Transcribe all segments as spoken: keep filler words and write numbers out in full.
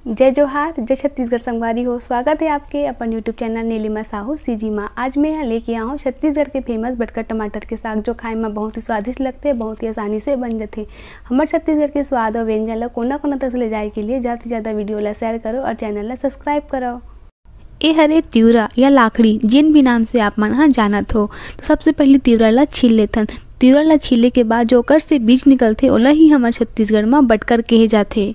जय जोहार, जय छत्तीसगढ़ संगवारी हो। स्वागत है आपके अपन YouTube channel Neelima Sahu CG मा। आज मैं यहाँ लेके आया हूँ छत्तीसगढ़ के फेमस बटकर टमाटर के साग, जो खाए में बहुत ही स्वादिष्ट लगते, बहुत ही आसानी से बन जाते। हमारे छत्तीसगढ़ के स्वाद और व्यंजन ला कोना कोना तक से ले जाए के लिए ज्यादा से ज्यादा वीडियो ला शेयर करो और चैनल ला सब्सक्राइब करो। ए हरे तिवरा या लाखड़ी, जेन भी नाम से आप मन ह जानत हो। तो सबसे पहले तिवरा ला छील लेथन। तिवरा ला छीले के बाद जो ओकर से बीज निकलथे, ओला ही हमर छत्तीसगढ़ म बटकर कहे जाथे।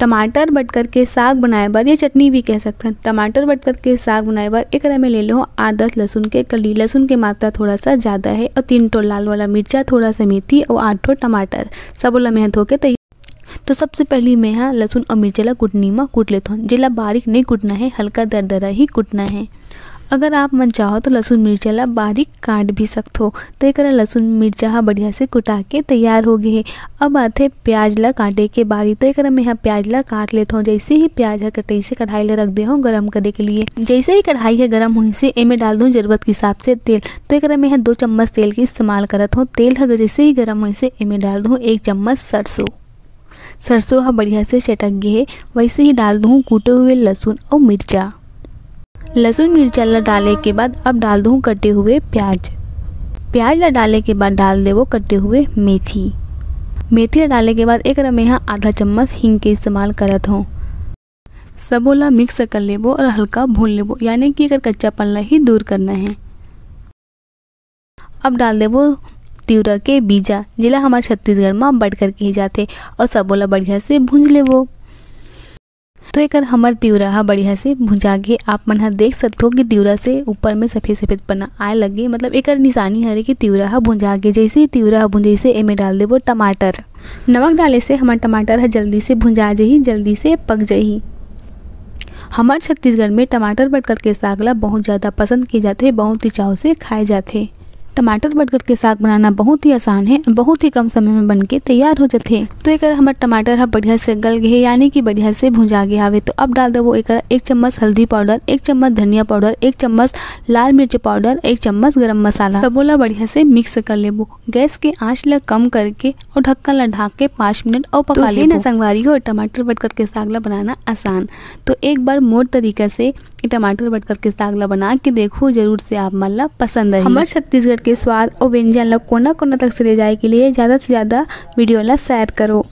टमाटर बटकर के साग बनाए बर या चटनी भी कह सकथन। टमाटर बटकर के साग बनाए बर एकरा में ले लो आठ दस लहसुन के कली। लहसुन के मात्रा थोड़ा सा ज्यादा है और तीन ठो लाल वाला मिर्चा, थोड़ा सा मेथी और आठ ठो टमाटर। सबो ला मैं धो के तैयार। तो सबसे पहली मैं हा लहसुन और मिर्चा ला कुटनी मा कूट लेथन, जेला बारीक नहीं कुटना है, हल्का दरदरा ही कुटना है। अगर आप मन चाहो तो लहसुन मिर्चा ला बारीक काट भी सकथो। तो एकरा लहसुन मिर्चा हा बढ़िया से कुटा के तैयार हो गए है। अब आथे प्याज ला काटे के बारी। तो एकरा मैं हा प्याज ला काट लेथों। जैसे ही प्याज हा कटई से कढ़ाई ला रख दे हो गरम करे के लिए। जैसे ही कढ़ाई हा गरम होइसे एमे डाल दूं जरूरत के हिसाब से तेल। तो एकरा मैं हा दो चम्मच तेल के इस्तेमाल करत हो। तेल हा जैसे ही गरम होइसे एमे डाल दूं एक चम्मच सरसों। सरसों हा बढ़िया से चटक गे हे। वैसे ही डाल दूं कूटे हुए लहसुन और मिर्चा। लहसुन मिर्चा ला डाले के बाद अब डाल दूं कटे हुए प्याज। प्याज ला डाले के बाद डाल देवो कटे हुए मेथी। मेथी ला डाले के बाद एकरा मैं हा आधा चम्मच हींग के इस्तेमाल करत हो। सबो ला मिक्स कर लेबो और हल्का भून लेबो, यानी कि एकर कच्चापन ला ही दूर करना है। अब डाल देबो तिवरा के बीजा, जेला हमर छत्तीसगढ़ म बटकर कहे जाथे, और सबो ला बढ़िया से भूंज लेबो। तो एकर हमर तिवरा ह बढ़िया से भुंजा गे। आप मन ह देख सकथो कि तिवरा से ऊपर में सफेद सफेद पन्ना आए लगे, मतलब एकर निशानी हरे कि तिवरा ह भुंजा गे। जैसे ही तिवरा ह भुंजइसे एमे डाल देबो टमाटर। नमक डाले से हमर टमाटर ह जल्दी से भुंजा जही, जल्दी से पक जही। हमर छत्तीसगढ़ में टमाटर बटकर के साग ला बहुत ज्यादा पसंद किए जाथे, बहुत ही चाव से खाए जाथे। टमाटर बटकर के साग बनाना बहुत ही आसान है, बहुत ही कम समय में बन के तैयार हो जाथे। तो एकर हमर टमाटर ह बढ़िया से गल गे हे, यानी कि बढ़िया से भुंजा गे हावे। तो अब डाल देबो एकर एक चम्मच हल्दी पाउडर, एक चम्मच धनिया पाउडर, एक चम्मच लाल मिर्च पाउडर, एक चम्मच गरम मसाला। सबो ला बढ़िया से मिक्स कर लेबो। गैस के आंच ला कम करके और ढक्कन ला ढाक के पाँच मिनट और पका तो हे लेबो। ना संगवारी हो, टमाटर बटकर के साग ला बनाना आसान। तो एक बार मोर तरीका से ये टमाटर बटकर के साग ला बना के देखो, जरूर से आप मन ला पसंद आही। हमर छत्तीसगढ़ के स्वाद और व्यंजन ला कोना कोना तक से ले जाए के लिए ज्यादा से ज्यादा वीडियो ला शेयर करो।